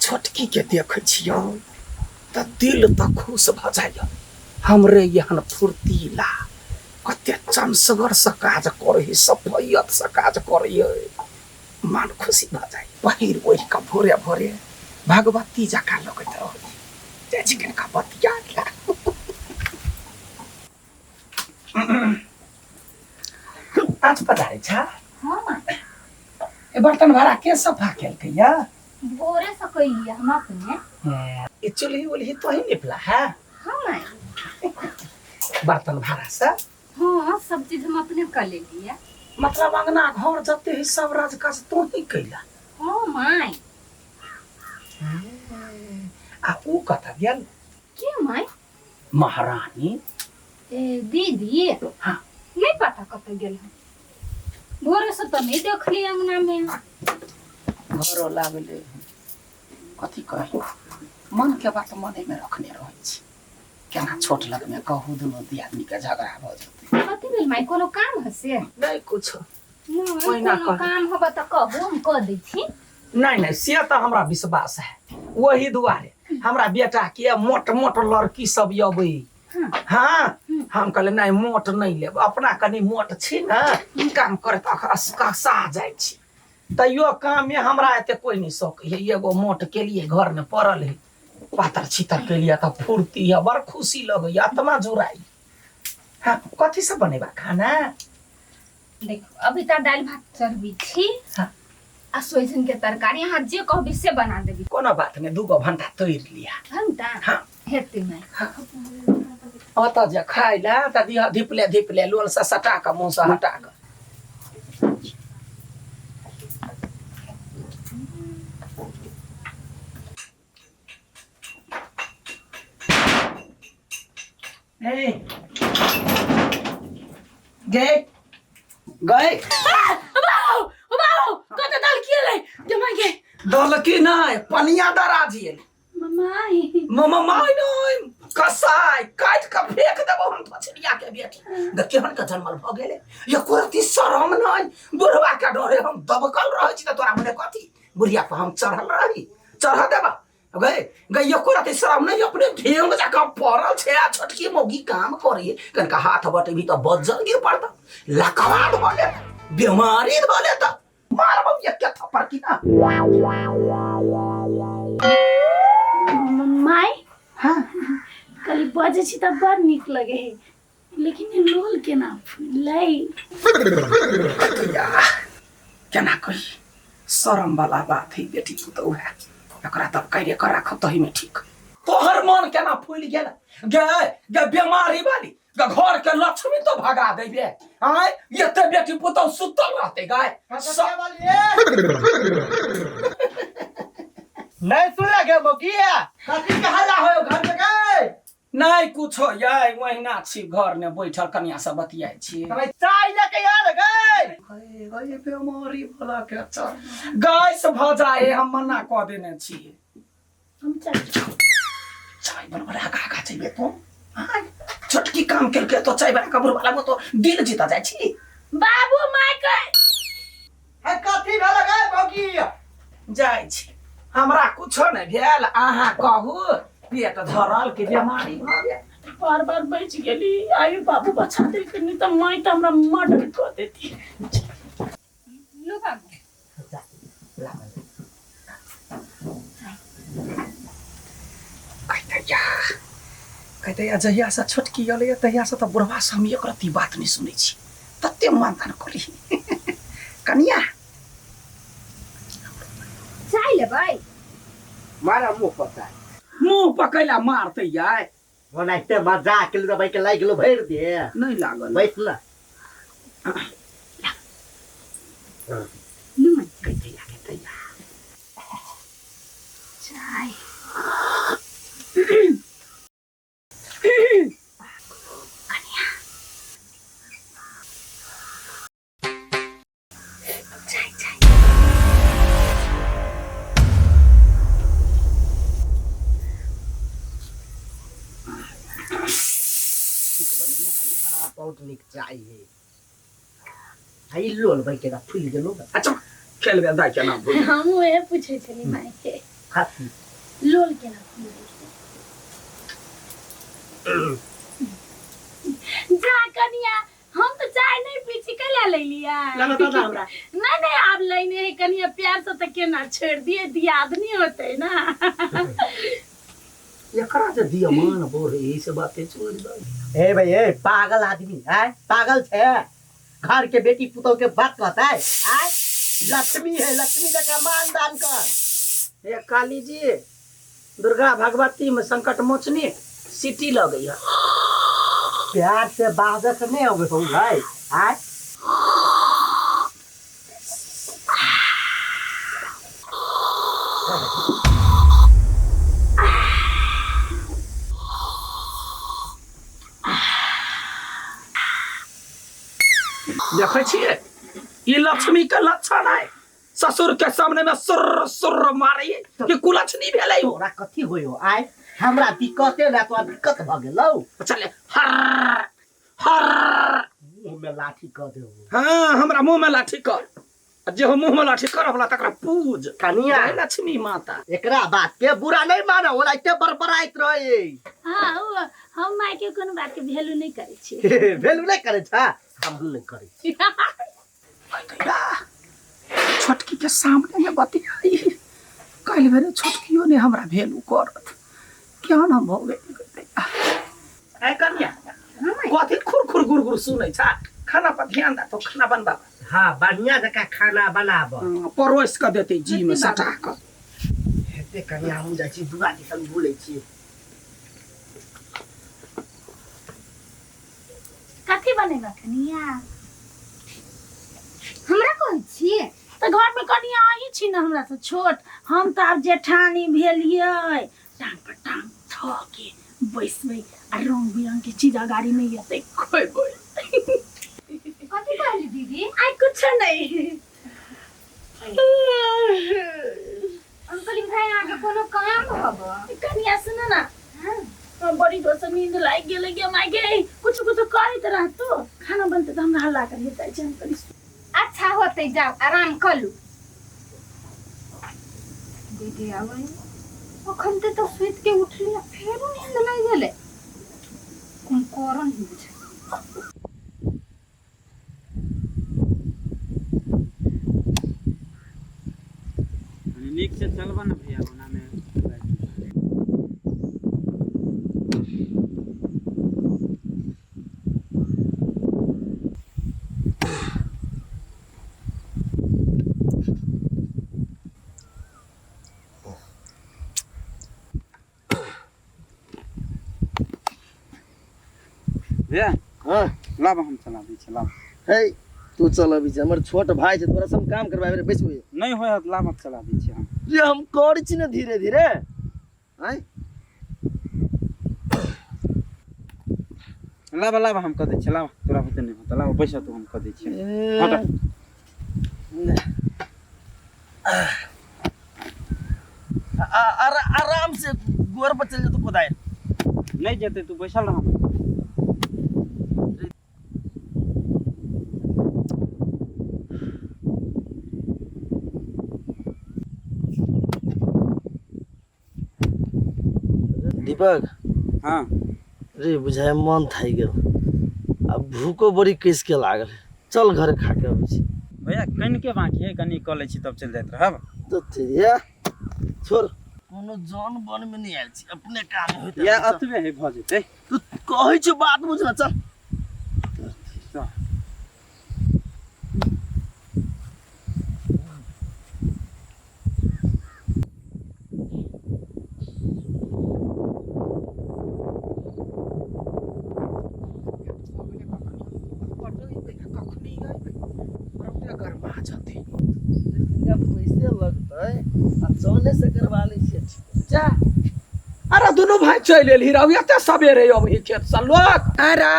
छोटकी के देखै छियौ तऽ दिल तऽ खुश भऽ जाइए हमरे एहन फुर्तीला कते चमसगरसँ काज करै है सफैयतसँ काज करै है मन खुशी भऽ जाइ पहिर ओढ़ि कऽ भोरे भोरे भगवती जकाँ लगैत रहै जाइ छी कनिका बतिया गेला आँच पजारै छ हाँ माँ ए बर्तन भाड़ा के सफा केलकै या भोरे से कैलियै हम अपने ई चूल्ही उल्ही तोही निपला है हाँ माँ बर्तन भाड़ा से हाँ सब चीज हम अपने कर लेलियै मतलब अंगना घर जते है सब राज काज तोही कैला हाँ माय आ ऊ कतऽ गेल के माय महारानी ए दीदी हाँ नहीं पता कतऽ गेल हन भोरे से तऽ नहीं देखली अंगना में घरो लागले कथी कही मन के बात मने में रखने रहै छी केना छोट लगमे कहू दुनू दियादनी के झगड़ा भऽ जेतै कथी भेल माय कोनो काम है से नहि कुछो नहि ओहिना कोनो कह। काम होबे तऽ कहू हम कऽ दै छी नहि नहि से तऽ हमरा विश्वास है वही दुआरे हमरा बेटा के मोट मोट लड़की सब अबै हाँ। हाँ हम कहले नहि मोट नहि लेब अपना कनि मोट छी ने काम करैत कसा जाइ छी तैयो काममे हमरा एते कोइ नहि सकै है एगो मोट केलिए घरमे पड़ल है पातर छितर केलिए तऽ फुर्ती है बड़ खुशी लगैया आत्मा जुड़ाई हाँ कथी सब बनेबा खाना देखो अभी तऽ दालि भात चढ़बी छी हाँ। आ सोइजन के तरकारी अहाँ जे कहबी से बना देबी कोनो बात नहि दूगो भंटा तोड़ि लिया भंटा हाँ। हेतै माय ओतऽ जे खाय लए तऽ दिह धिपले धिपले लोल से सटा कऽ मुँह से हटा कऽ ए गए गए बाबू कत दाल किए ले जमा के दलकी नहि पनिया दराजी ममाई ममा माय नहि कसाई काटि कऽ फेंक देबो हम पछड़िया के बेटी ग केहन के जनमल भऽ गेलै एको रत्ती शरम नहि बुढ़वा के डरे हम दबकल रहै छी तऽ तोरा मने कथी बुढ़िया पर हम चढ़ल रही चढ़ देबा गए गए एको रत्ती शरम नहि अपने ढेंग जकाँ पड़ल छै आ छोटकी मौगी काम करे कनिका हाथ बटेबी तऽ बज्जर गिर पड़ता लकवा धऽ लेत बीमारी धऽ लेत मारबौ एक थप्पड़ की ना माय हाँ कहली बजै छी तऽ बड़ नीक लगे है लेकिन ई लोल केना फूललै या केना कही शरम वाला बात है बेटी पुतहु है एकरा तब करे कर राखब तही में ठीक तोहर मन केना फूलि गेल गे गे बीमारी वाली गे घर के लक्ष्मी तो भगा देबे आय एते बेटी पुतहु सुतल रहते गाय नहीं सुन गे मौगिया कथी के हल्ला हो घर में गए नहीं कुछो याय वहिना छी घर में बैठल कनिया से बतियाइ छी तब चाय लेके आयल गए गए गए बेमारी वाला के चल गैस भ जाए हम मना कऽ देने छी हम चाय चाय बनबे आगा आगा जइबे तू आय छोटकी काम केलकै तो चाय बना कऽ बुढ़वा लगो तो दिल जीता जाइ छी बाबू माय के है कथी भेल गए मौगी जाइ छी हमरा कुछो नहि भेल अहाँ कहू पेट धरल कि बेमारी भऽ गेल बार बार बच गेली आयु बाबू बचा देलकै नहीं तऽ माय तऽ हमरा मर्डर कऽ देती लो बाबू कहतैया जहियासँ छोटकी एलैया तहियासँ तऽ बुढ़बासँ हम एक रत्ती बात नहि सुनै छी तते मानतान करी कनिया चाय लेबै मारा मुंह पता मुँह पकैला मारतै याय ओनाहिते मजाक केलु दबाई के लागि गेलो भरि दे नहि लागल बैस ल लू माय कहतैया कहतैया चाय नीक चाय है। आ ई लोल भाई केना फूलि गेलो? अच्छा खेल बेल दाइ केना भूल। हमहूँ उएह पूछै छली मायके। हाथी लोल केना फूलि गेल? जा कनिया, हम तऽ चाय नहि पी छी, कैला ले लिया? लाबऽ दऽ दऽ हमरा। नहीं नहीं, आब लेने है कनिया, प्यार से तऽ केना छोड़ दिए, दियादनी होते ना। एकरा जे दियमान बोर यही से बातें छोड़ दे। ए भाई ए पागल आदमी है, पागल छे, घर के बेटी पुतोह के बात कहता है। आय लक्ष्मी है, लक्ष्मी जका मान दान कर। ए काली जी, दुर्गा भगवती में संकट मोचनी सीटी लग गई है। प्यार से बाजक नहीं होवे हो भाई। आय देखै छियै ई लक्ष्मी के लक्षण है, ससुर के सामने में सुर सुर मारे कि कुलक्षणी भेलै हो। तोरा कथी होयो? आय हमरा दिक्कते ना, तोरा दिक्कत भ गेलौ। चले हर हर मुंह में लाठी क देबो। हाँ, हमरा मुंह में लाठी कर, आ जे हो मुंह में लाठी कर होला तकरा पूज। कनिया। जय लक्ष्मी माता। एकरा बात के बुरा नहीं मानो, ओला एते बड़बड़ाइत रहे। हाँ, ओ हम माय के कोनो बात के वैल्यू नहीं करै छी। वैल्यू नहीं करै छा, हम नहीं करै छी। छोटकी के सामने में बतियाई काल्हि भेल, छोटकियो ने हमरा भेलू करत, केहन हम भऽ गेल। ऐ कनिया, कथी खुर खुर गुर गुर सुनै छा? खाना पर ध्यान दे तो, खाना बनबा। हाँ, बढ़िया जकाँ खाना बनाब। परोसि कऽ देतै जी में सटा कऽ। हेते कनिया, हम जाइ छी दुआ दिसन बोलै छी। कथी बनेबा कनिया? हमरा कहै छियै? तऽ घर में कनिया अहीं छी ने हमरा से छोट, हम तऽ आब जेठानी भेलियै, टांग पर टांग धऽ के बैसबै आ रंग बिरंग के चीज अगाड़ी नहि एतै, खेबै। कथी कहली दीदी? आइ कुछ नहीं। हम कहली भाई अहाँके कोनो काम हब? कनिया सुन ना, हम बड़ी जोर से नींद लागि गेलै गे माय गे, कुछ कुछ करैत रहतो, खाना बनतै तऽ हमरा हल्ला करिए जाइ छै, हम कनि अच्छा होतै, जाओ आराम कऽ लू। दीदी आबै अखन ते तो सुति के उठली आ फेरो नींद लागि गेलै, कोन करन ही बुझै। नीक से चलबा ने भैया, ओना में भैया। हाँ। लाब, हम चला दै छी, लाब। हे, तू चल अभी छै, हमर छोट भाई छै, तोरा से हम काम करबाबे रे, बैसबै नहि होय, लाब हम चला दै छी हम। रे हम करै छी ने धीरे धीरे। आँय लाब लाब, हम कऽ दै छी, लाब, तोरा बुते नहि होतौ, लाब बैस तू, हम कऽ दै छी। हट। आराम से गोर पर चल जेतौ कोदारि। नहि जेतै, तू बैसल रह। दीपक। हाँ। रे बुझाय मन थाकि गेल आ भूखो बड़ी कस के लागल, चल घर खा के अबै छी। भैया कनिके बाकी है, कनि कऽ लै छी तब चलि जाइत रहब। तो या छोड़, कोनो जन बन में नहीं आयल छी, अपने काम होइत। या अतबे है, भऽ जेतै। तू कहै छी बात बुझ ना, चल। चल। गरमा जतै। पैसे लगतै आ चले से करवा लै छियै। जा, अरे दुनू भाई चलि एलही रौ, एते सबेरे अबही खेतसँ लोक? अरे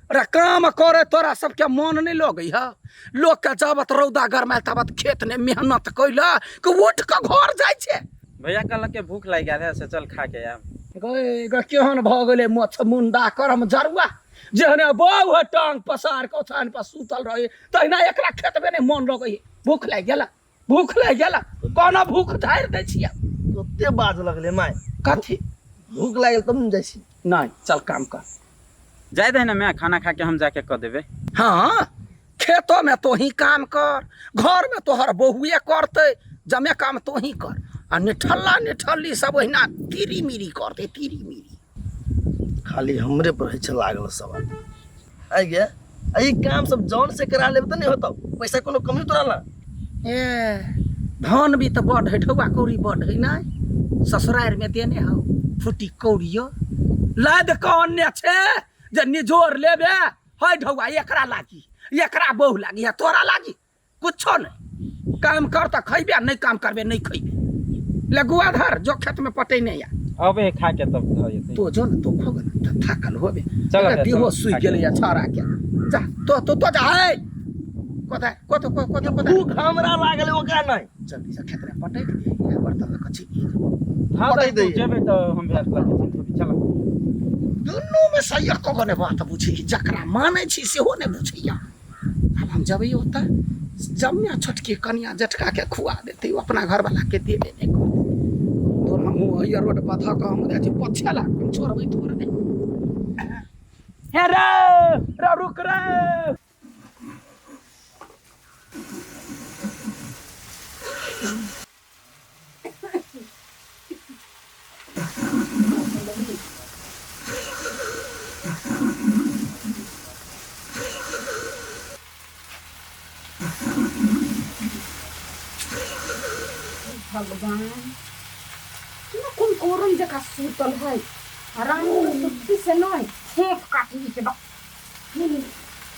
अरे, काम करे तोरा सबके मन नहि लगै है? लोकके जाबत रौदा गरमायल ताबत खेत नहि मेहनत कैलक कि उठि कऽ घर जाइ छै। भैया कहलक के भूख लागि गेल है, से चल खा के आयब। गै गै, केहन भऽ गेलै मोछ मुंडा करम जरुआ, जेहने बहु है टांग पसार के ओछान पर सुतल रहे तहिना एकरा खेतबे नहि मन लगै है। भूख लागि गेल, भूख लागि गेल, कोना भूख धारि दै छियै। कते बाज लगले माय। कथी? भूख लागल तब ने जाइ छी। नहि, चल काम कर। जाय दे ना मैं, खाना खा के हम जाके कऽ देबै। हाँ, खेतो में तोही काम कर, घर में तोहर बहुए करते, जमे काम तोही कर। आ निठल्ला निठल्ली सब ओहिना तिरी मिरी करते, तिरी मिरी। खाली हमरे पर होइ छै लागल सब आदमी। आइ गे, आ ई काम सब जौन से करा लेब तऽ नहि होतौ, पैसा कोनो कमी तोरा ला? ए धन भी तऽ बड है, ढौआ कौड़ी बड है नै, ससुरारि में देने हौ फुटी कौड़ियो लाद कऽ अन्ने छे जे निजोर लेबे है ढौआ, एकरा लागी, एकरा बहु लागी, आ तोरा लागी कुछो नहीं। काम कर तऽ खैबे, नहीं काम करबे नहीं खैबे। ले गुआ धर जो खेत में पटेने या। अबे खा के तब धर जेतै। तो जो न तो खो न त थाकल होबे। चल एकर बे, देहो चल, सुखि खा के। गेलै छाड़ा के। जा तो तो तो जा है कतऽ कतऽ कतऽ कतऽ कतऽ भूख हमरा लागल ओकरा नहीं। जल्दी से खेत में पटक दे, इएह बर्तन लऽ कऽ छिपि दे। हाँ, पटक तऽ दैयै। जेबै तऽ हम भैंस लऽ के चलि जेबै। चल। दुनू में से एको गो नहि बात बुझै, जकरा मानै छी सेहो नहि बुझैया। आब हम जबै ओतऽ जम्मे छोटकी कनिया जेठका के खुआ देतै, ओ अपना घरवाला के देबे नहि करतै। तोर हमहूँ होइए रोड पर धऽ कऽ हम जाइ छी पोछे ला, हम छोड़बै तोर नहि। हे रे रे रुक रे। भगवान, केना कोन कोरन जकाँ सुतल है, आराम से सुतती से नहीं, ठेक काटली के बा।